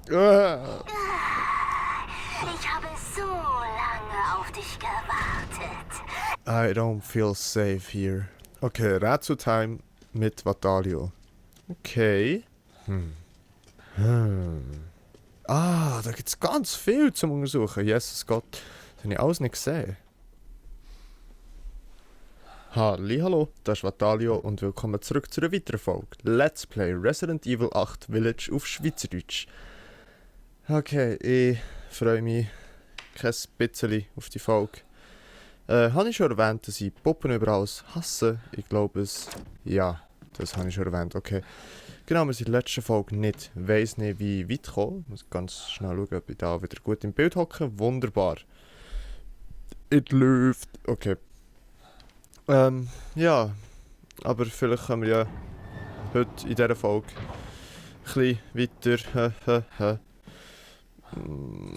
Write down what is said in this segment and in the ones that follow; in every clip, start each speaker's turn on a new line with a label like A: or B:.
A: Ich habe so lange auf dich gewartet.
B: I don't feel safe here. Okay, Rätseltime mit Vatalio. Okay. Ah, da gibt's ganz viel zum Untersuchen. Jesus Gott, das habe ich alles nicht gesehen. Hallo, das ist Vatalio und willkommen zurück zu einer weiteren Folge. Let's Play Resident Evil 8 Village auf Schweizerdeutsch. Okay, ich freue mich kein bisschen auf die Folge. Habe ich schon erwähnt, dass ich Puppen überall hasse? Ich glaube es. Ja, das habe ich schon erwähnt, okay. Genau, wir sind in der letzten Folge nicht, weiss nicht wie weit gekommen. Ich muss ganz schnell schauen, ob ich da wieder gut im Bild hocke. Wunderbar. It läuft. Okay. Ja. Aber vielleicht können wir ja heute in dieser Folge ein bisschen weiter.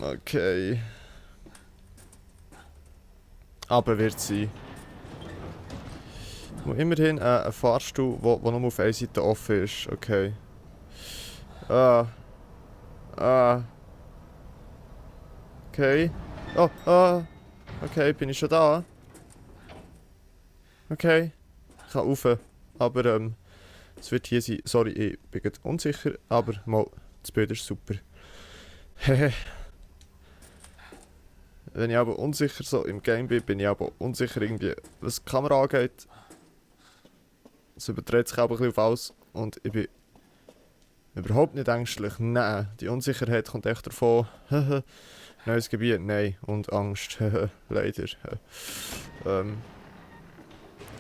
B: Okay. Aber wird sein. Immerhin ein Fahrstuhl, der nur auf einer Seite offen ist. Okay. Okay. Okay, bin ich schon da? Okay. Ich kann rauf. Aber es wird hier sein. Sorry, ich bin gerade unsicher. Aber mal, das Bild ist super. Hehe. Wenn ich aber unsicher so im Game bin ich aber unsicher irgendwie, was die Kamera angeht. Es überträgt sich aber ein bisschen auf alles und ich bin überhaupt nicht ängstlich. Nein, die Unsicherheit kommt echt davon. Neues Gebiet, nein. Und Angst, leider.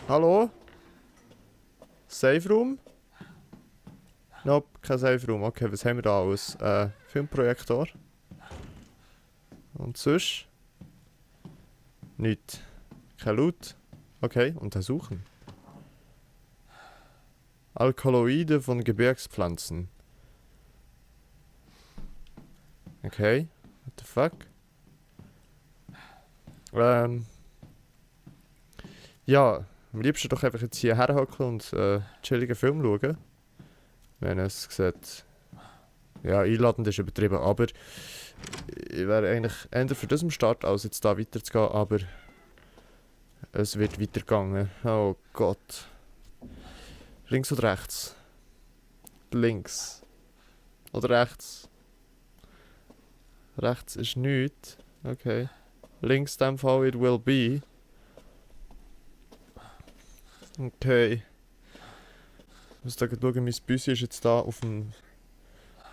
B: Hallo? Safe Room? Nope, kein Safe Room. Okay, was haben wir da alles? Filmprojektor. Und sonst? Nichts. Kein Loot. Okay, untersuchen. Alkaloide von Gebirgspflanzen. Okay. What the fuck? Ja, am liebsten doch einfach jetzt hier herhocken und chilligen Film schauen. Wenn es sieht. Ja, einladend ist übertrieben, aber ich wäre eigentlich eher für diesen Start, als jetzt da weiterzugehen, aber es wird weitergegangen. Oh Gott. Links oder rechts? Links. Oder rechts? Rechts ist nichts. Okay. Links in dem Fall it will be. Okay. Ich muss da schauen, mein Büsi ist jetzt da auf dem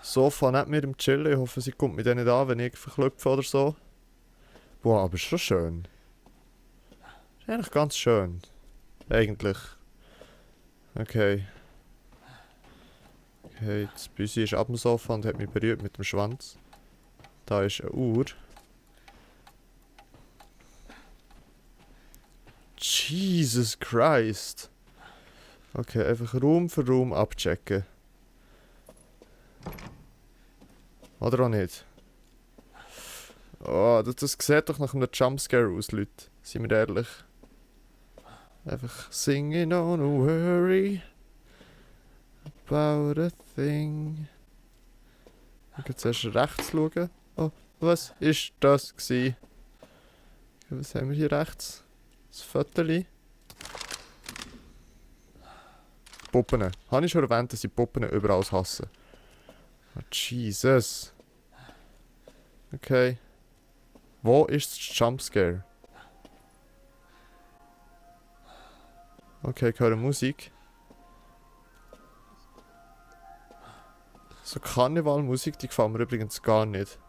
B: Sofa nicht mit dem Chillen. Ich hoffe, sie kommt mit denen nicht an, wenn ich verklopfe oder so. Boah, aber ist schon schön. Ist eigentlich ganz schön. Eigentlich. Okay. Okay, das Büsi ist ab dem Sofa und hat mich berührt mit dem Schwanz. Da ist eine Uhr. Jesus Christ. Okay, einfach Raum für Raum abchecken. Oder auch nicht? Oh, das sieht doch nach einem Jumpscare aus, Leute. Seien wir ehrlich. Einfach singing on a worry about a thing. Ich kann zuerst rechts schauen. Oh, was ist das gsi? Was haben wir hier rechts? Das Fötterli. Puppen. Habe ich schon erwähnt, dass ich Puppen überall hasse? Oh, Jesus. Okay. Wo ist das Jumpscare? Okay, ich höre Musik. So Karnevalmusik, die gefällt mir übrigens gar nicht.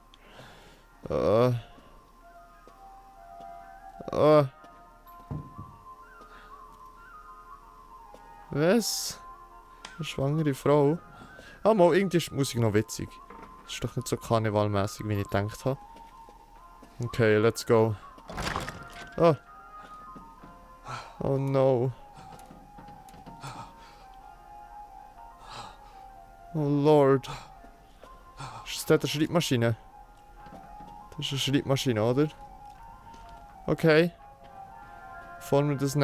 B: Was? Eine schwangere Frau? Ah, mal, irgendwie ist die Musik noch witzig. Das ist doch nicht so karnevalmäßig, wie ich gedacht habe. Okay, let's go. Oh. Oh no. Oh Lord. Ist das eine Schreibmaschine? Das ist eine Schreibmaschine, oder? Okay. Bevor wir das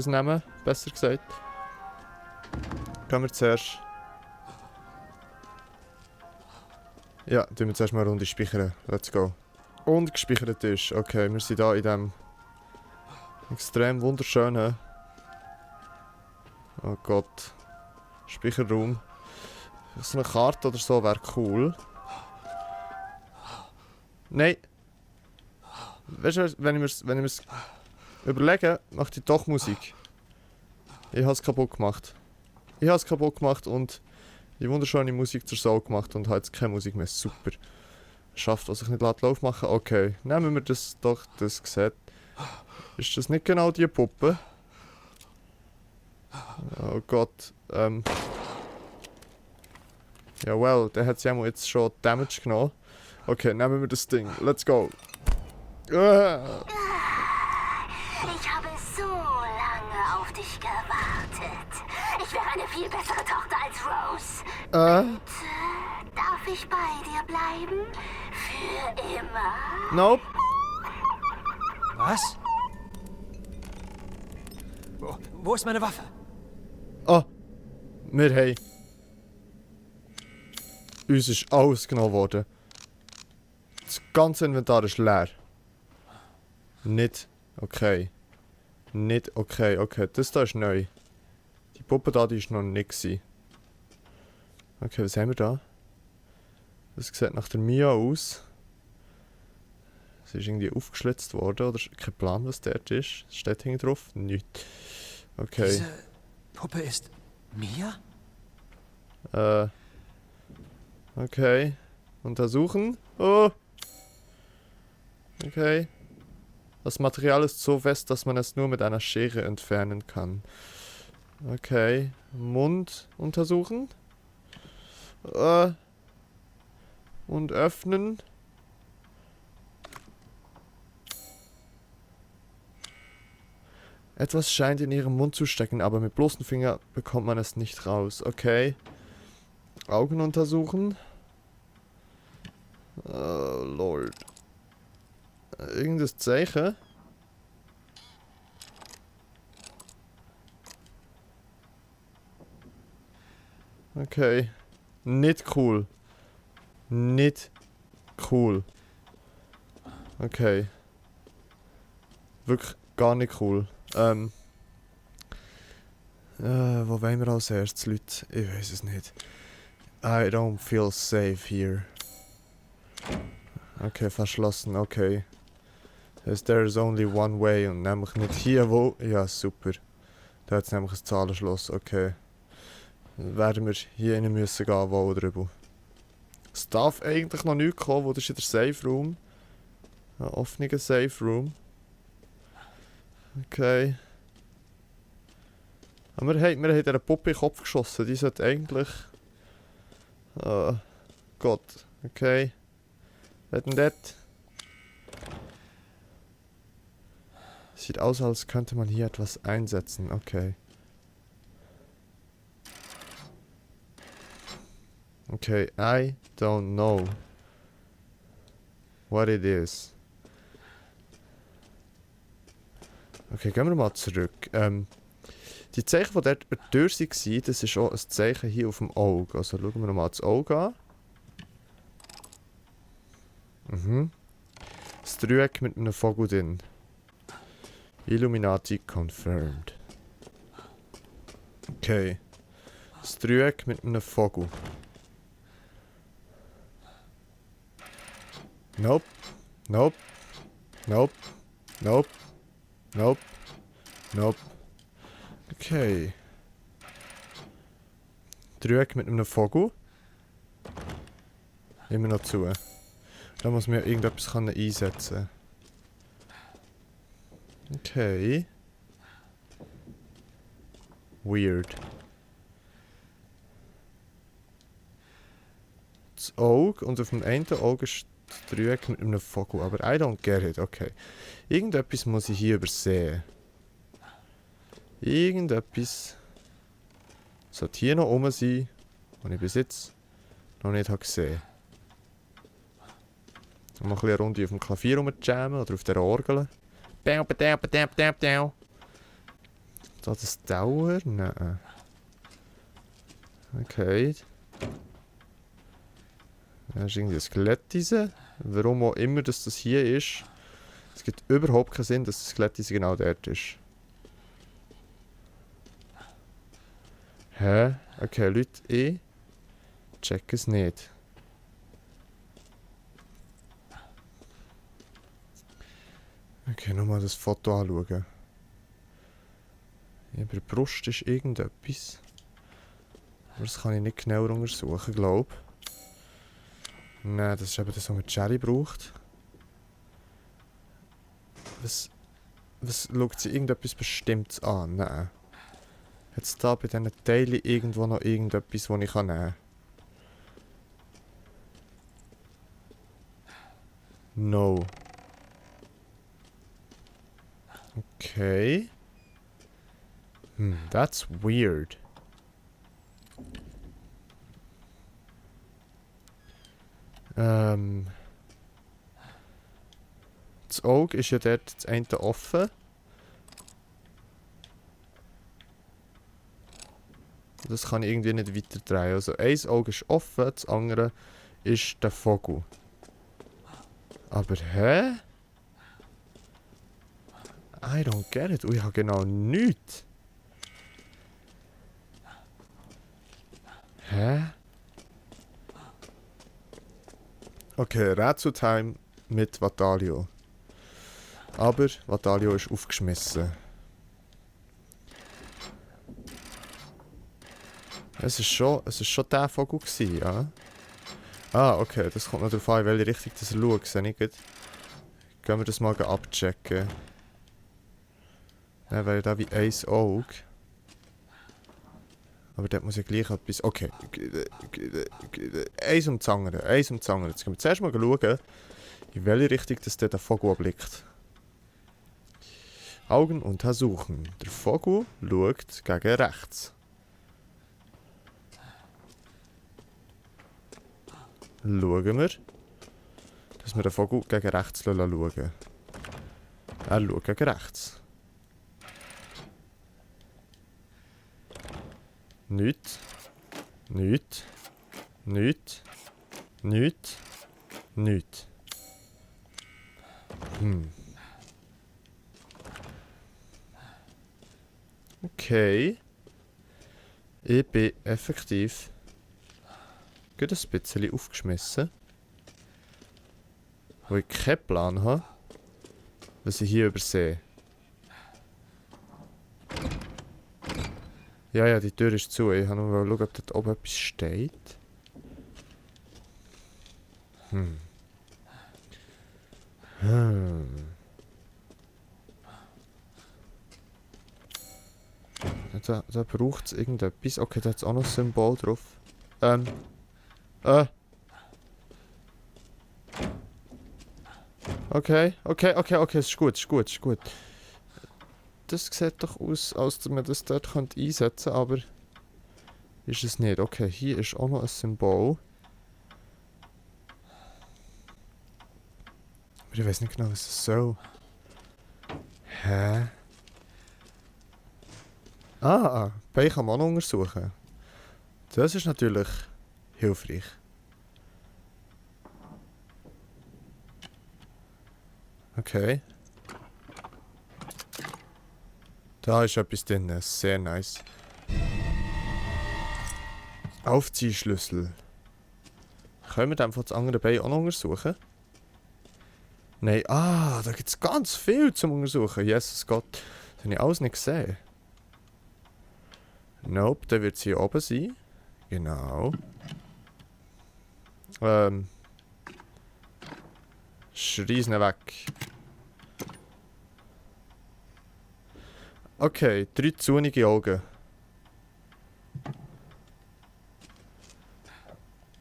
B: nehmen, besser gesagt, gehen wir zuerst Ja, tun wir zuerst mal eine Runde speichern. Let's go. Und gespeichert ist. Okay, wir sind hier in diesem extrem wunderschönen... Oh Gott. Speicherraum. So eine Karte oder so wäre cool. Nein. Weißt du, wenn ich mir's überlege, macht die doch Musik. Ich habe es kaputt gemacht. Und die wunderschöne Musik zur Sau gemacht und habe jetzt keine Musik mehr. Super. Schafft, was ich nicht laufen machen. Okay, nehmen wir das doch, das Gesetz. Ist das nicht genau die Puppe? Oh Gott, ja, well, der hat ja jetzt schon Damage genommen. Okay, nehmen wir das Ding. Let's go.
A: Ich habe so lange auf dich gewartet. Ich wäre eine viel bessere Tochter als Rose. Darf ich bei dir bleiben? Für immer?
B: Nope.
C: Was? Wo ist meine Waffe?
B: Oh, wir haben... Uns ist alles genommen worden. Das ganze Inventar ist leer. Nicht okay. Nicht okay. Okay, das da ist neu. Die Puppe da, die ist noch nicht gewesen. Okay, was haben wir da? Das sieht nach der Mia aus. Sie ist irgendwie aufgeschlitzt worden, oder kein Plan, was dort ist. Es steht hinten drauf. Nichts. Okay.
C: Diese Puppe ist Mia?
B: Okay. Untersuchen. Oh. Okay. Das Material ist so fest, dass man es nur mit einer Schere entfernen kann. Okay. Mund untersuchen. Und öffnen. Etwas scheint in ihrem Mund zu stecken, aber mit bloßen Finger bekommt man es nicht raus. Okay. Augen untersuchen. Lord. Irgendein Zeichen. Okay. Nicht cool. Nicht cool. Okay. Wirklich gar nicht cool. Wo wollen wir als erstes, Leute? Ich weiß es nicht. I don't feel safe here. Okay, verschlossen, okay. There is only one way und nämlich nicht hier, wo... Ja, super. Da hat es nämlich ein Zahlenschloss, okay. Dann werden wir hier rein müssen gehen, wo oder über. Es darf eigentlich noch nichts kommen, wo das ist in der Safe Room. Ein offener Safe Room. Okay. Aber wir haben dieser Puppe in den Kopf geschossen. Die sollte eigentlich... Gott. Okay. Was denn dort? Sieht aus, als könnte man hier etwas einsetzen. Okay. Okay, I don't know what it is. Okay, gehen wir mal zurück. Die Zeichen, die dort durch waren, das ist auch ein Zeichen hier auf dem Auge. Also schauen wir mal das Auge an. Das Dreieck mit einem Vogel drin. Illuminati confirmed. Okay. Das Dreieck mit einem Vogel. Nope. Nope. Nope. Nope. Nope. Nope. Okay. Dreieck mit einem Vogel. Immer noch zu. Da muss man ja irgendetwas einsetzen. Okay. Weird. Das Auge und auf dem einen Auge ist das Dreieck mit einem Vogel. Aber I don't get it. Okay. Irgendetwas muss ich hier übersehen. Irgendetwas sollte hier noch oben sein, was ich bis jetzt noch nicht gesehen habe. Mal ein bisschen eine Runde auf dem Klavier rumjammen oder auf der Orgel. Da das Dauer? Nein. Okay. Da ist irgendwie ein Skeletteisen. Warum auch immer dass das hier ist. Es gibt überhaupt keinen Sinn, dass das Skeletteisen genau dort ist. Hä? Okay, Leute, ich check es nicht. Okay, nochmal das Foto anschauen. Über der Brust ist irgendetwas. Aber das kann ich nicht genauer untersuchen, glaube ich. Nein, das ist eben das, was man Jerry braucht. Was schaut sie irgendetwas Bestimmtes an? Nein. Hat es da bei diesen Teilen irgendwo noch irgendetwas, das ich nehmen kann? No. Okay. That's weird. Das Auge ist ja dort das eine offen. Das kann ich irgendwie nicht weiter drehen. Also ein Auge ist offen, das andere ist der Vogel. Aber hä? I don't get it. Ich habe genau nichts. Hä? Okay, Rätseltime mit Vatalio. Aber Vatalio ist aufgeschmissen. Es ist schon der Vogel gewesen, ja? Ah, okay, das kommt noch darauf an, in welche Richtung das schaut. Sehe ich gut. Gehen wir das mal abchecken. Dann wäre da wie ein Auge. Aber dort muss ich gleich etwas... Okay. Eins um das andere. Eins um das andere. Jetzt können wir zuerst mal schauen, in welche Richtung das der Vogel blickt. Augen untersuchen. Der Vogel schaut gegen rechts. Schauen wir, dass wir den Vogel gegen rechts schauen. Er schaut gegen rechts. Nichts. Nichts. Nichts. Nichts. Nichts. Okay. Ich bin effektiv gerade ein bisschen aufgeschmissen. Wo ich keinen Plan habe, was ich hier übersehe. Ja, die Tür ist zu. Ich wollte nur schauen, ob dort oben etwas steht. Da braucht es irgendetwas. Okay, da hat es auch noch ein Symbol drauf. Okay, ist gut. Das sieht doch aus, als dass man das dort einsetzen könnte, aber ist es nicht. Okay, hier ist auch noch ein Symbol. Aber ich weiß nicht genau, was es soll. Hä? Bein kann man auch noch untersuchen. Das ist natürlich hilfreich. Okay. Da ist etwas drin, sehr nice. Aufziehschlüssel. Können wir dann das andere Bein auch noch untersuchen? Nein, da gibt es ganz viel zum Untersuchen. Jesus Gott, das habe ich alles nicht gesehen. Nope, der wird hier oben sein. Genau. Schreiss ihn weg. Okay, 3 zunige Augen.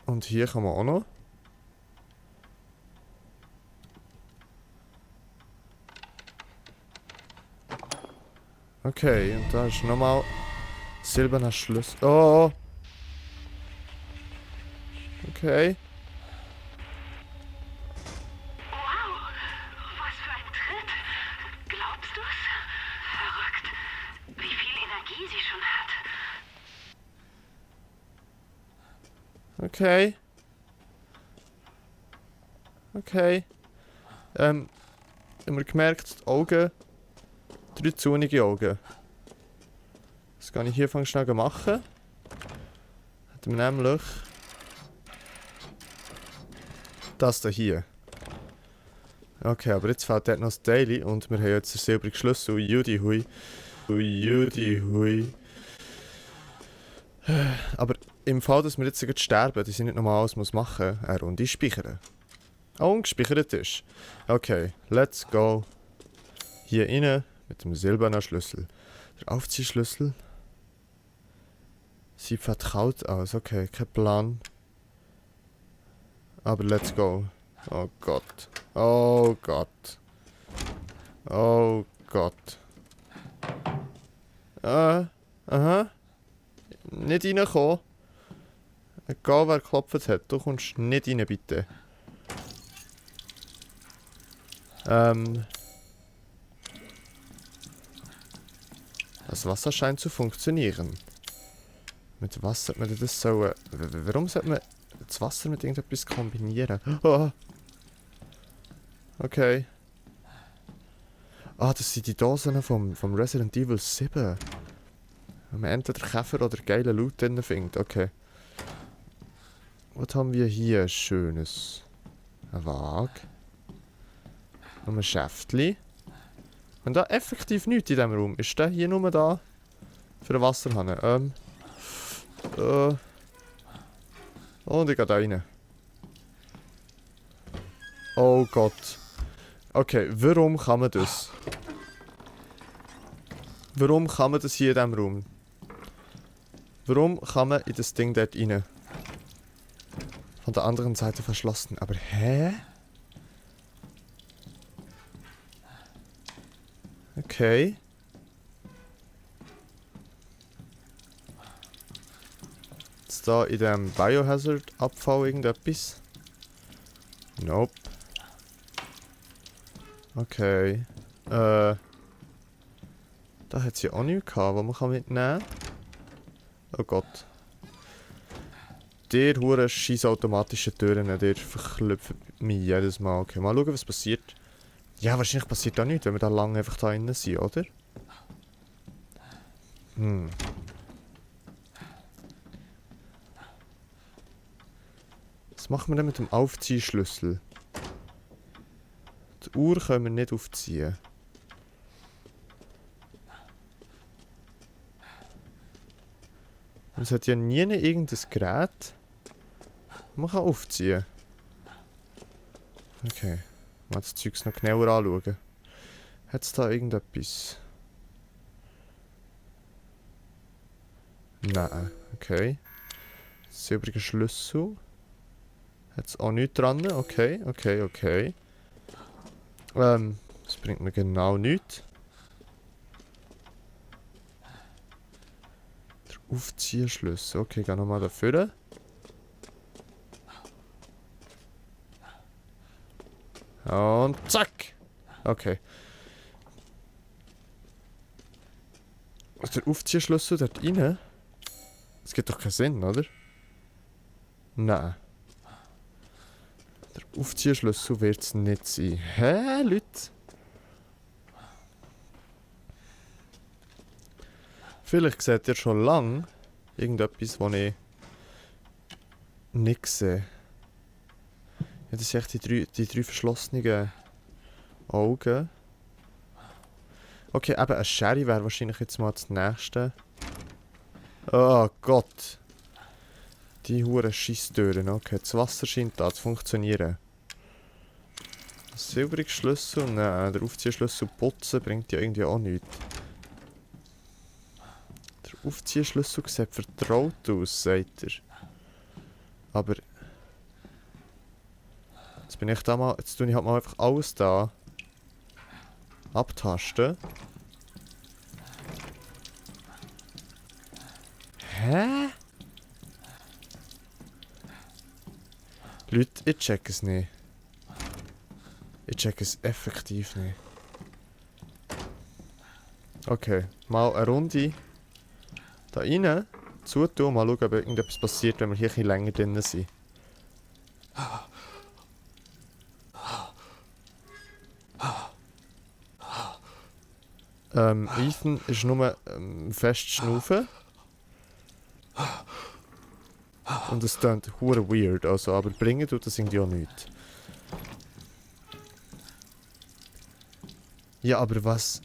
B: Und hier kann man auch noch. Okay, und da ist nochmal silberner Schlüssel. Oh! Okay.
A: Wow, was für ein Tritt. Glaubst du's? Verrückt, wie viel Energie sie schon hat.
B: Okay. Okay. Haben wir gemerkt, die Augen. 3 zunige Augen. Das kann ich hier schnell machen. Hätten wir nämlich das hier. Okay, aber jetzt fehlt dort noch das Daily und wir haben jetzt den silbrigen Schlüssel. Judy hui. Judy hui. Aber im Fall, dass wir jetzt gleich sterben, dass ich nicht nochmal alles machen muss, eine Runde speichern. Oh, und gespeichert ist. Okay, let's go. Hier rein mit dem silbernen Schlüssel. Der Aufziehschlüssel. Sieht vertraut aus. Okay, kein Plan. Aber let's go. Oh Gott. Oh Gott. Oh Gott. Aha. Nicht reinkommen. Egal wer geklopft hat, du kommst nicht rein, bitte. Das Wasser scheint zu funktionieren. Mit was sollte man das so... Warum sollte man das Wasser mit irgendetwas kombinieren? Oh. Okay. Ah, das sind die Dosen vom Resident Evil 7. Wenn man entweder Käfer oder geile Loot drin findet. Okay. Was haben wir hier Schönes? Eine Waage. Und ein Schäftchen. Und da effektiv nichts in diesem Raum. Ist der hier nur da? Für den Wasserhahn. Und ich gehe da rein. Oh Gott. Okay, warum kann man das? Warum kann man das hier in diesem Raum? Warum kann man in das Ding dort rein? Von der anderen Seite verschlossen. Aber hä? Okay. Ist da in dem Biohazard-Abfall irgendetwas? Nope. Okay. Da hat sie auch nichts gehabt, was man mitnehmen kann. Oh Gott. Die hure scheiß automatischen Türen, die verklüpfen mich jedes Mal. Okay, mal schauen, was passiert. Ja, wahrscheinlich passiert da nichts, wenn wir da lange einfach da innen sind, oder? Was machen wir denn mit dem Aufziehschlüssel? Die Uhr können wir nicht aufziehen. Und es hat ja nie irgendein Gerät, man kann aufziehen. Okay. Mal das Zeugs noch genauer anschauen. Hat es da irgendetwas? Nein. Okay. Silbriger Schlüssel. Hat es auch nichts dran? Okay. Das bringt mir genau nichts. Der Aufziehschlüssel. Okay, geh nochmal dafür. Und zack! Okay. Also der Aufziehschlüssel dort rein? Das gibt doch keinen Sinn, oder? Nein. Der Aufziehschlüssel wird es nicht sein. Hä, Leute? Vielleicht seht ihr schon lange irgendetwas, was ich nicht sehe. Ja, das sind echt die drei verschlossenen Augen. Okay, eben ein Sherry wäre wahrscheinlich jetzt mal das nächste. Oh Gott. Die hure Scheisstüren. Okay, das Wasser scheint da zu funktionieren. Silbriger Schlüssel? Nein, der Aufziehschlüssel putzen bringt ja irgendwie auch nichts. Der Aufziehschlüssel sieht vertraut aus, sagt er. Aber... Jetzt tue ich halt mal einfach alles da abtasten. Hä? Leute, ich check es nicht. Ich check es effektiv nicht. Okay, mal eine Runde da rein, zutun, mal schauen, ob irgendetwas passiert, wenn wir hier ein bisschen länger drin sind. Ethan ist nur fest schnaufen. Und es klingt hure weird, also, aber bringen tut das irgendwie auch nichts. Ja, aber was...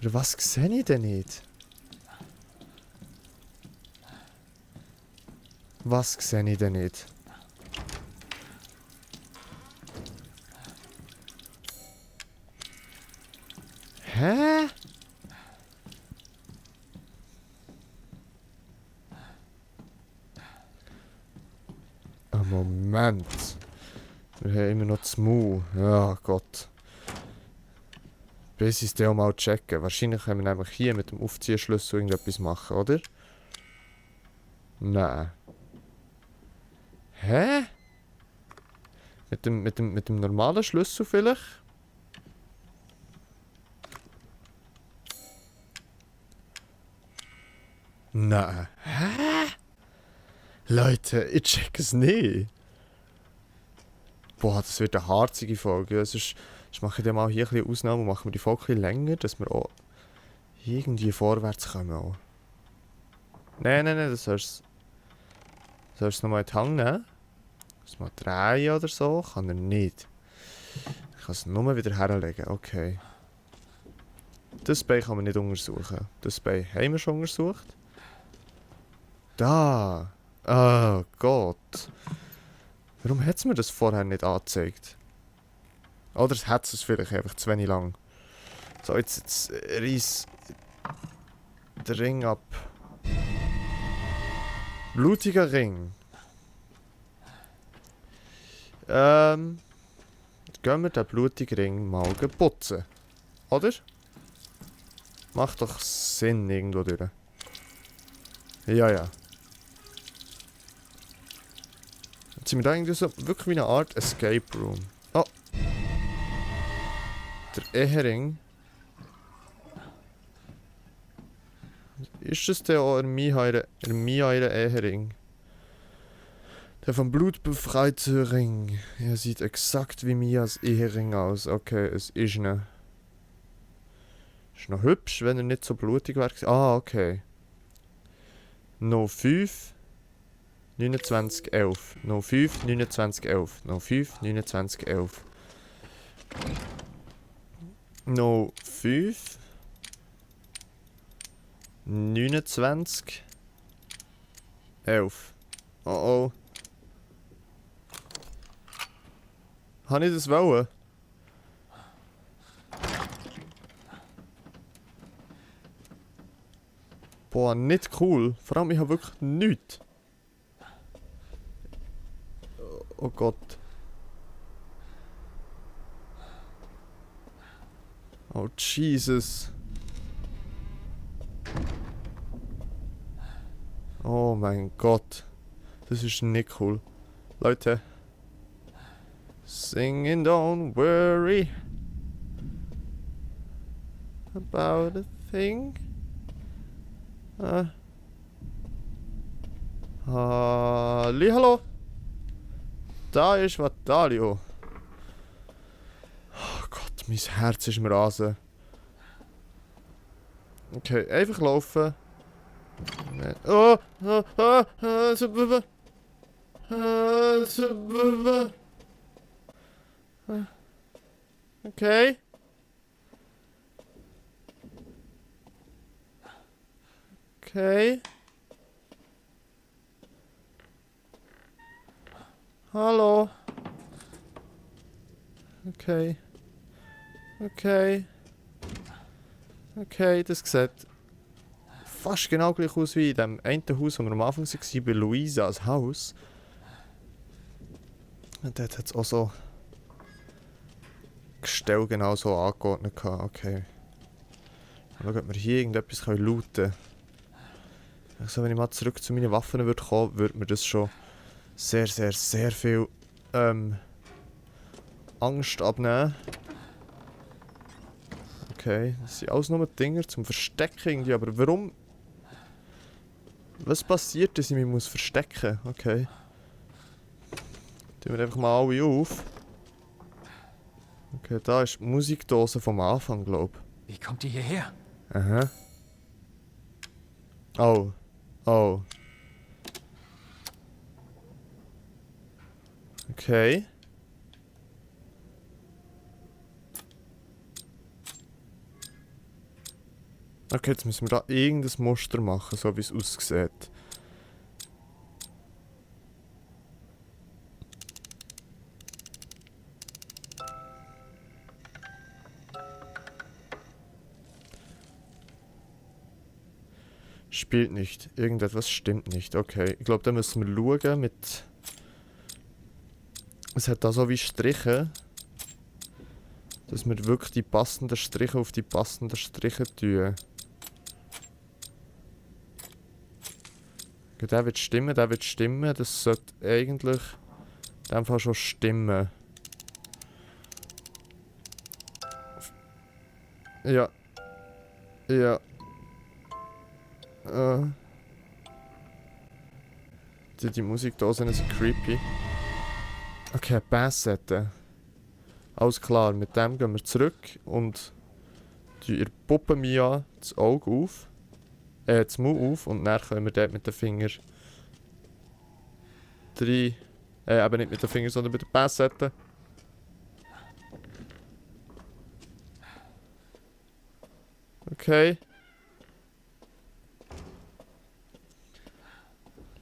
B: Was sehe ich denn nicht? Was sehe ich denn nicht? Hä? Ein Moment. Wir haben immer noch das Mu. Ja, Gott. Bis ich es dann auch mal checken. Wahrscheinlich können wir nämlich hier mit dem Aufziehschlüssel irgendetwas machen, oder? Nein. Hä? Mit dem normalen Schlüssel vielleicht? Nein. Hä? Leute, ich check es nicht. Boah, das wird eine harzige Folge. Ich mache dann mal hier ein bisschen Ausnahme und machen wir die Folge ein bisschen länger, dass wir auch irgendwie vorwärts kommen. Auch. Nein, das sollst du nochmal in die Hand nehmen. Muss mal drehen oder so. Kann er nicht. Ich kann es nur wieder herlegen. Okay. Das Bein kann man nicht untersuchen. Das Bein haben wir schon untersucht. Da. Oh Gott. Warum hat es mir das vorher nicht angezeigt? Oder hat es vielleicht einfach zu wenig lang. So, jetzt reiss den Ring ab. Blutiger Ring. Gehen wir den blutigen Ring mal putzen. Oder? Macht doch Sinn irgendwo durch. Ja. Jetzt sind wir da irgendwie so wirklich wie eine Art Escape Room. Oh! Der Ehering. Ist das der auch ein Mihaire Ehering? Der vom Blut befreite Ring. Er sieht exakt wie Mias Ehering aus. Okay, es ist ne. Ist noch hübsch, wenn er nicht so blutig wäre. Ah, okay. No 5 29 11. No 5 29 11. No 5 29 11. No 5 29 11. Oh. Habe ich das wollen? Boah, nicht cool. Vor allem, ich habe wirklich nichts. Oh Gott. Oh Jesus. Oh mein Gott. Das ist nicht cool. Leute. Singing, don't worry about a thing. Hallo. Da ist Vatalio. Oh Gott, mein Herz ist im Rasen. Okay, einfach laufen. Okay. Okay. Hallo. Okay. Okay, das sieht fast genau gleich aus wie in dem einen Haus, wo wir am Anfang waren, bei Luisas Haus. Und dort hat es auch so Gestell genau so angeordnet. Okay. Schauen, ob wir hier irgendetwas looten können. Also, wenn ich mal zurück zu meinen Waffen würde kommen, würde mir das schon sehr viel Angst abnehmen. Okay, das sind alles nur Dinger zum Verstecken irgendwie, aber warum? Was passiert, dass ich mich muss verstecken? Okay. Tun wir einfach mal alle auf. Okay, Okay, da ist die Musikdose vom Anfang, glaube
C: Wie kommt die hierher?
B: ich. Aha. Oh. Oh. Okay. Okay, jetzt müssen wir da irgendein Muster machen, so wie es aussieht. Spielt nicht. Irgendetwas stimmt nicht. Okay, ich glaube, da müssen wir schauen mit... Es hat da so wie Striche. Dass wir wirklich die passenden Striche auf die passenden Striche tun. Okay, der wird stimmen, der wird stimmen. Das sollte eigentlich in dem Fall schon stimmen. Ja. Ja. Die Musikdosen sind creepy. Okay, Basssetten. Alles klar, mit dem gehen wir zurück und tun ihr Puppe Mia das Auge auf. Das Mund auf und dann können wir dort mit den Fingern aber nicht mit den Fingern, sondern mit den Basssetten. Okay.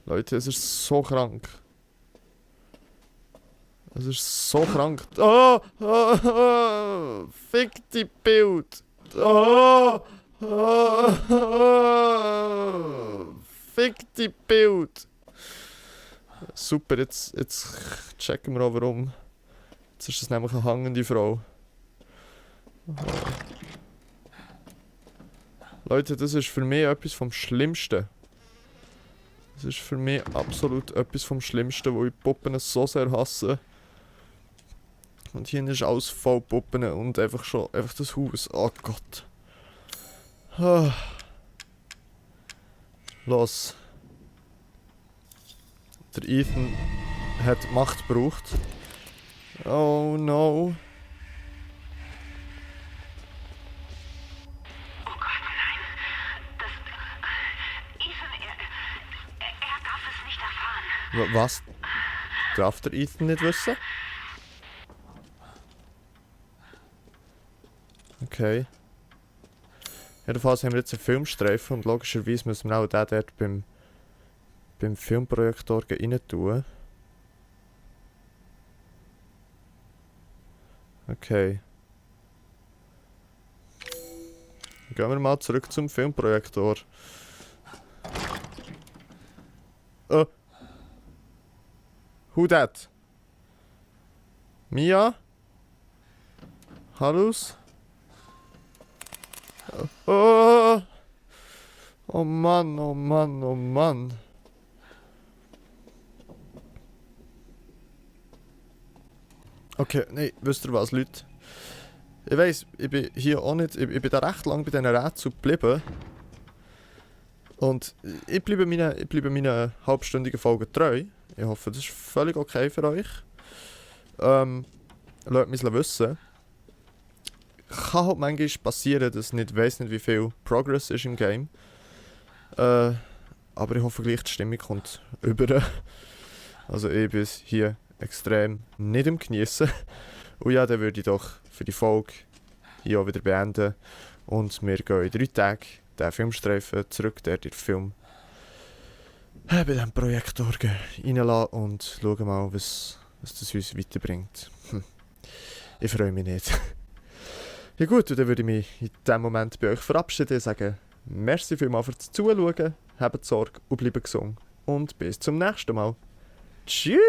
B: Leute, es ist so krank. Es ist so krank. Oh, oh, oh, fick die Bild. Oh, oh, oh, fick die Bild. Super, jetzt checken wir auch warum. Jetzt ist das nämlich eine hangende Frau. Oh. Leute, das ist für mich etwas vom Schlimmsten. Das ist für mich absolut etwas vom Schlimmsten, wo ich Puppen so sehr hasse. Und hier ist alles voll Puppen und einfach das Haus. Oh Gott. Ah. Los. Der Ethan hat Macht gebraucht. Oh no.
A: Oh Gott, nein. Ethan, er darf es nicht erfahren.
B: Was? Darf der Ethan nicht wissen? Okay. Jedenfalls haben wir jetzt einen Filmstreifen und logischerweise müssen wir auch den dort beim Filmprojektor rein tun. Okay. Gehen wir mal zurück zum Filmprojektor. Oh. Who that? Mia? Hallus? Oh. Oh Mann, oh Mann, oh Mann. Okay, nee, wisst ihr was, Leute? Ich weiss, ich bin hier auch nicht... Ich bin da recht lang bei diesen Rätseln geblieben. Und ich bleibe meinen halbstündigen Folgen treu. Ich hoffe, das ist völlig okay für euch. Lasst mich wissen. Kann halt manchmal passieren, dass ich weiss nicht, wie viel Progress ist im Game. Aber ich hoffe gleich, die Stimmung kommt über. Also ich bin hier extrem nicht am Geniessen. Und ja, dann würde ich doch für die Folge hier auch wieder beenden. Und wir gehen in 3 Tagen den Filmstreifen zurück, der den Film bei diesem Projektor reinlassen und schauen mal, was das uns weiterbringt. Ich freue mich nicht. Ja gut, und dann würde ich mich in diesem Moment bei euch verabschieden und sagen, merci vielmals fürs Zuschauen, habt Sorge und bleibt gesund. Und bis zum nächsten Mal. Tschüss!